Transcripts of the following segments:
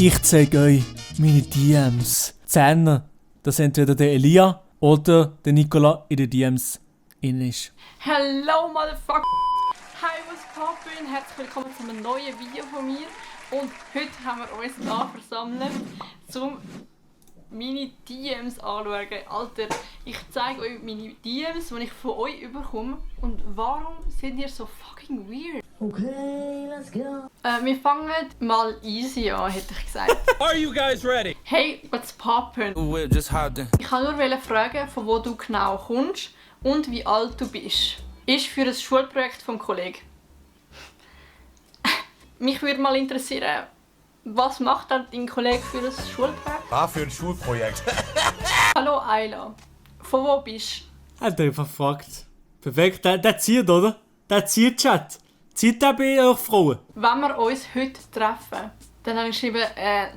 Ich zeige euch meine DMs. Zehner, dass entweder der Elia oder der Nicola in den DMs in ist. Hello motherfucker! Hi, was poppin'? Herzlich willkommen zu einem neuen Video von mir. Und heute haben wir uns hier versammelt, um meine DMs anzuschauen. Alter, ich zeige euch meine DMs, die ich von euch bekomme. Und warum sind ihr so fucking weird? Okay, let's go. Wir fangen mal easy an, hätte ich gesagt. Are you guys ready? Hey, what's poppin'? We're just hopped in. Ich wollte nur fragen, von wo du genau kommst und wie alt du bist. Ist für ein Schulprojekt vom Kollegen. Mich würde mal interessieren, was macht dann dein Kollege für ein Schulprojekt? Für ein Schulprojekt. Hallo Ayla, von wo bist Er hat einfach gefragt. Perfekt, der zieht, oder? Der zieht, Chat. Zieht der bei euch Frauen? du? Wenn wir uns heute treffen, dann habe ich geschrieben,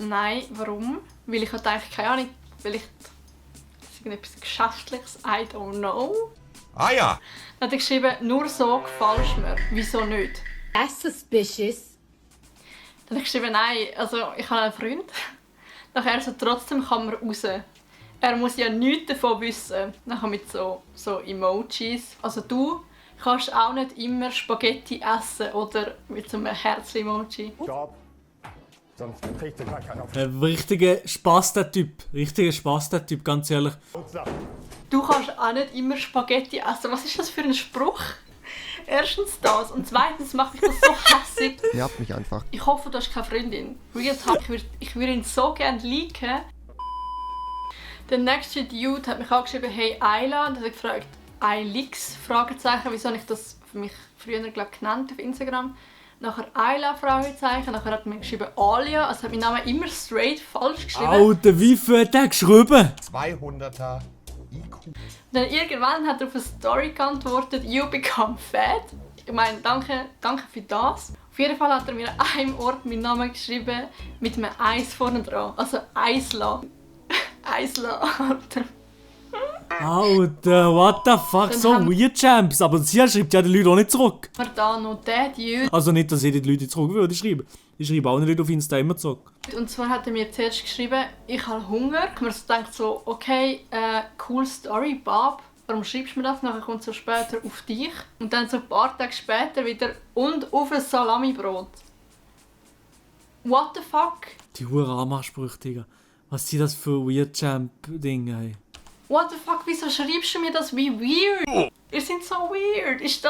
nein, warum? Weil ich hatte eigentlich keine Ahnung, vielleicht irgendetwas Geschäftliches, I don't know. Ah ja. Dann hat er geschrieben, nur so gefällst mir, wieso nicht? That's suspicious. Dann habe ich geschrieben, nein, also ich habe einen Freund. Nachher so, trotzdem kann man raus. Er muss ja nichts davon wissen. Nachher mit so Emojis. Also du kannst auch nicht immer Spaghetti essen oder mit so einem Herz-Emoji. Job. Sonst kriegt ihr gar keinen auf Ein richtiger Spaß-Typ. Richtiger Spaß-Typ, ganz ehrlich. Du kannst auch nicht immer Spaghetti essen. Was ist das für ein Spruch? Erstens das und zweitens macht mich das so hässig. Nervt mich einfach. Ich hoffe, du hast keine Freundin. Real Talk, ich würde ihn so gerne liken. Der nächste Dude hat mich angeschrieben, hey Ayla, und hat gefragt, Eilix, Fragezeichen, wieso habe ich das für mich früher genannt auf Instagram. Nachher Ayla, Fragezeichen, nachher hat mir geschrieben Alia, also hat mein Name immer straight falsch geschrieben. Alter, wie viel hat der geschrieben? 200er IQ. Dann irgendwann hat er auf eine Story geantwortet, you become fat. Ich meine, danke für das. Auf jeden Fall hat er mir an einem Ort meinen Namen geschrieben, mit einem Eis vorne dran. Also Eisla. Eisla, Alter. Alter, what the fuck, Dann so haben- weird Champs. Aber sie schreibt ja die Leute auch nicht zurück. Aber da noch der Dude. Also nicht, dass ich die Leute zurück würde schreiben. Ich schreibe auch nicht auf Insta immer zurück. Und zwar hat er mir zuerst geschrieben, ich habe Hunger. Man denkt so, okay, cool Story, Bob. Warum schreibst du mir das? Nachher kommt so später auf dich. Und dann so ein paar Tage später wieder und auf ein Salamibrot. What the fuck? Die hure Anmachsprüche, Digga. Was sind das für weird Champ-Dinge, ey? What the fuck, wieso schreibst du mir das wie weird? Ihr seid so weird. Ist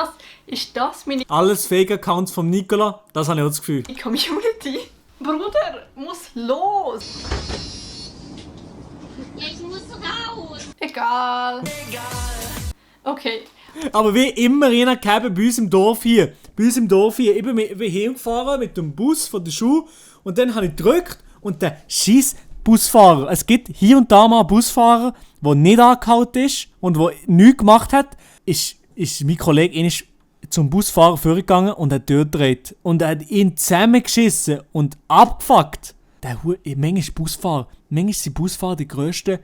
das meine Alles Fake-Accounts vom Nicola, das habe ich auch das Gefühl. Community? Bruder, muss los! Ich muss raus. Egal. Okay. Aber wie immer einer gehabt bei uns im Dorf hier. Bei uns im Dorf hier. Ich bin hingefahren mit dem Bus von der Schule und dann habe ich gedrückt und der scheiß Busfahrer. Es gibt hier und da mal einen Busfahrer, der nicht angehalten ist und der nichts gemacht hat. Ist mein Kollege einmal zum Busfahrer vorgegangen und hat dort gedreht. Und er hat ihn zusammengeschissen und abgefuckt. Manchmal sind Busfahrer die grössten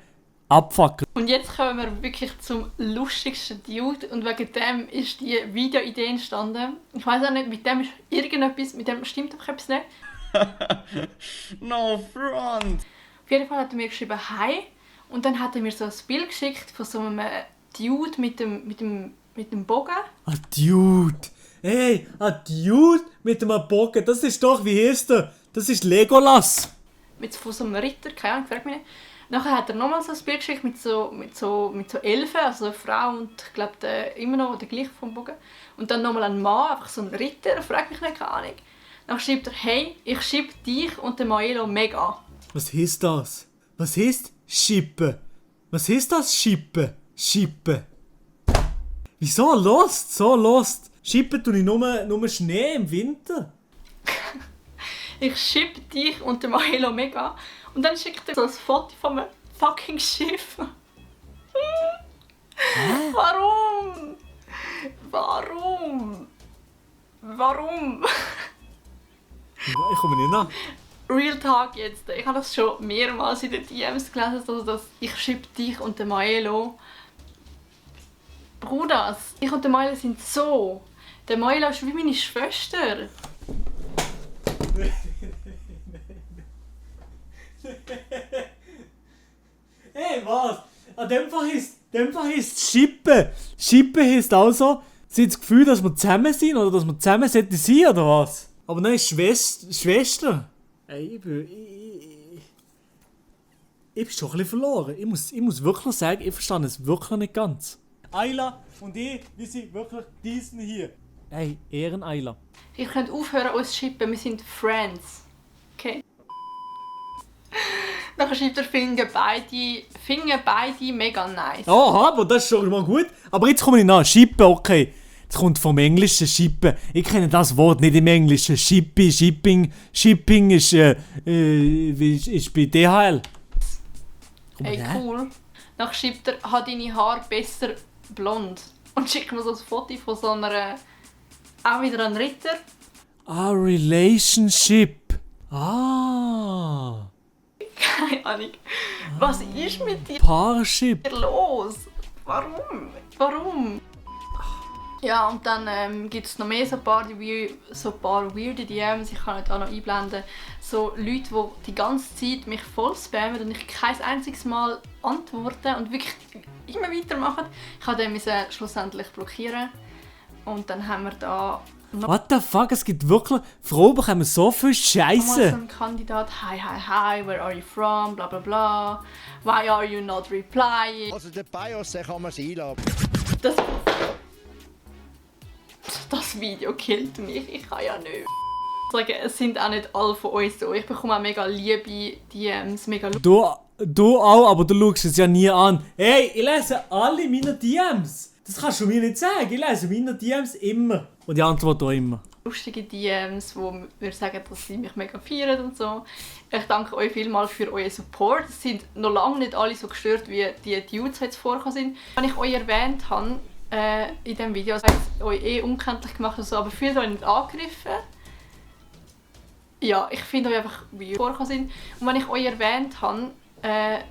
Abfucker. Und jetzt kommen wir wirklich zum lustigsten Dude und wegen dem ist die Videoidee entstanden. Ich weiß auch nicht, mit dem ist irgendetwas, mit dem stimmt doch etwas nicht. No front. Auf jeden Fall hat er mir geschrieben «Hi» und dann hat er mir so ein Bild geschickt von so einem Dude mit dem Bogen. Ah, Dude! Hey, Dude mit einem Bogen, das ist doch, wie heißt der? Das ist Legolas! Von so einem Ritter, keine Ahnung, frag mich nicht. Nachher hat er nochmal so ein Bild geschickt mit so Elfen, also eine Frau und ich glaube immer noch der gleiche vom Bogen. Und dann nochmal ein Mann, einfach so ein Ritter, frag mich nicht, keine Ahnung. Dann schreibt er, hey, ich schieb dich und den Maelo mega. Was heißt das? Was heißt Schippen? Was heißt das Schippen? Schippen. Wieso Lost? So Lost. Schippen tue ich nur Schnee im Winter. Ich schieb dich und den Maelo mega. Und dann schickt er so ein Foto von einem fucking Schiff. Warum? Warum? Warum? Ich komme nicht nach. Real Talk jetzt. Ich habe das schon mehrmals in den DMs gelesen, also dass ich schieb dich und den Maelo. Bruder, ich und der Maelo sind so. Der Maelo ist wie meine Schwester. Hey, was? An dem Fall heisst Schippen. Schippen heisst also, sie hat das Gefühl, dass wir zusammen sind oder dass wir zusammen sollten sein, oder was? Aber nein, Schwester. Ey, ich bin schon ein bisschen verloren. Ich muss wirklich sagen, ich verstehe es wirklich nicht ganz. Ayla und ich, wir sind wirklich diesen hier. Hey, Ehren-Ayla. Ihr könnt aufhören, uns zu schippen, wir sind Friends. Okay? Nachher schreibt er, finden beide mega nice. Aha, aber das ist schon mal gut. Aber jetzt komme ich nach. Schippen, okay. Das kommt vom Englischen, Schippen. Ich kenne das Wort nicht im Englischen. Shipping ist bei DHL. Ey, cool. Nachher schreibt er, hat deine Haare besser blond. Und schickt mir so ein Foto von so einer... Auch wieder ein Ritter. Ah, Relationship. Ah. Keine Ahnung. Was ist mit dir Parship. los? Warum? Ja, und dann gibt es noch mehr so ein paar weirde DMs. Ich kann nicht auch noch einblenden. So Leute, die die ganze Zeit mich voll spammen und ich kein einziges Mal antworten und wirklich immer weitermachen. Ich habe den schlussendlich blockieren. Und dann haben wir da noch What the fuck? Es gibt wirklich... Frauen bekommen so viel mal so Scheiße. einen Kandidat. Hi, where are you from? Bla bla bla. Why are you not replying? Also den BIOS den kann man einladen. Das Video killt mich. Ich kann ja nicht sagen, es sind auch nicht alle von uns so. Ich bekomme auch mega liebe DMs, mega Du auch, aber du schaust es ja nie an. Hey, ich lese alle meine DMs. Das kannst du mir nicht sagen. Ich lese meine DMs immer. Und ich antworte auch immer. lustige DMs, wo mir sagen, dass sie mich mega feiern und so. Ich danke euch vielmals für euren Support. Es sind noch lange nicht alle so gestört, wie die Dudes jetzt vorgekommen sind. Wenn ich euch erwähnt habe, in diesem Video, das heißt, euch unkenntlich gemacht und so, aber fühlt euch nicht angegriffen. Ja, ich finde euch einfach weird vorgekommen sind. Und wenn ich euch erwähnt habe,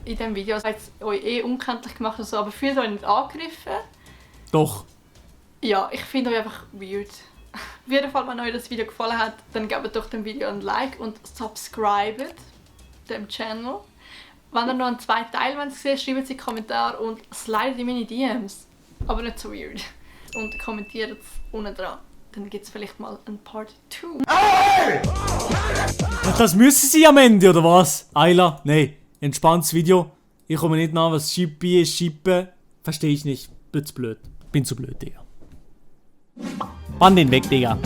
in diesem Video, das heißt, euch unkenntlich gemacht und so, aber fühlt euch nicht angegriffen. Doch. Ja, ich finde euch einfach weird. Auf jeden Fall, wenn euch das Video gefallen hat, dann gebt doch dem Video ein Like und subscribet dem Channel. Wenn ihr noch einen zweiten Teil sehen wollt, schreibt es in die Kommentare und slidet in meine DMs. Aber nicht so weird. Und kommentiert es unten dran. Dann gibt es vielleicht mal ein Part 2. Das müssen sie am Ende, oder was? Ayla, nein. Entspanntes Video. Ich komme nicht nach, was Shippy ist, Schippen. Verstehe ich nicht. Bin zu blöd. Bin zu blöd, Digga. Bann den weg, Digga.